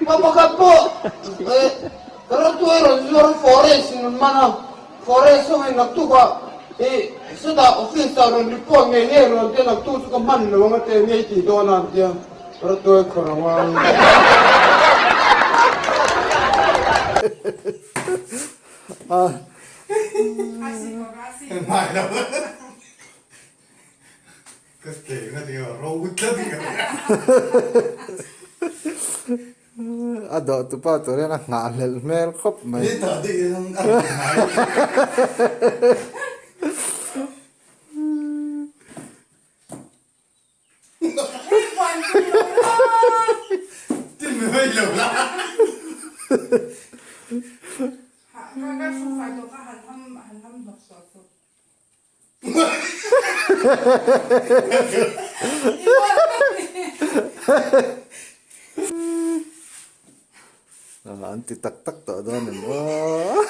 Pa pakhat pawh eh ka rawtuai rawn zuar a forest in an man a, forest ho in naktuk ah ih sawtah office ah rawn report ngei ngei rawn tia naktuk chu ka hman lo ang a ti a ngei tih dawn a an tia rawtuai khawrh ang a. Ka ke nga tinge ro tlat in ka hria. A dawh tupa tur hian a nghahhlelh hmel khawp mai. Ni tah dik in a rawn ngai. Tin mi vei lo la. An ti tak tak tawh dawn em aw.